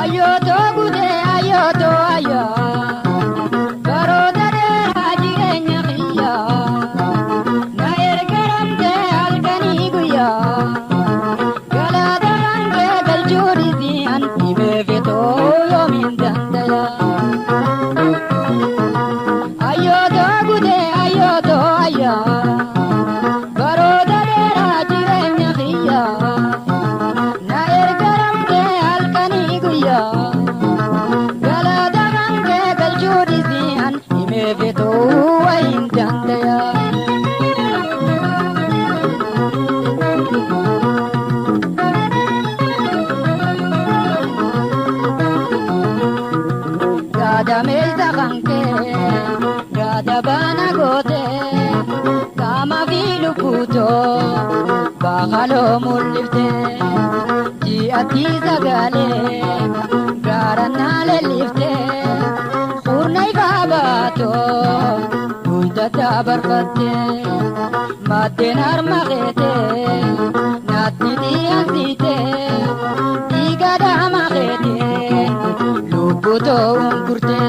Ayyooto gudee ayyooto ayyoo baroota dheeraa jireenya kiyyaa na ergaramtee halkanii guyyaa galata kan kee galchuu dhiisii an dhibee fetoo yoomiin danda'a. Ayyooto gudee ayyooto ayyoo baroota dheeraa jireenya kiyyaa na ergaramtee halkanii guyyaa galata kan kee galchuu dhiisii an dhibee fetoo wayiin danda'a. Gaadameessa kan kee gaada baana gootee qaama fi lubbuutoo baakaloo mul'iftee ji'atti sagalee gaarannaa leelliftee qurna ifaa baatoo dugda barfattee maddeen harma keetee naatti dhiyansitee dhiiga daama keetee lubbutoo ungurtee.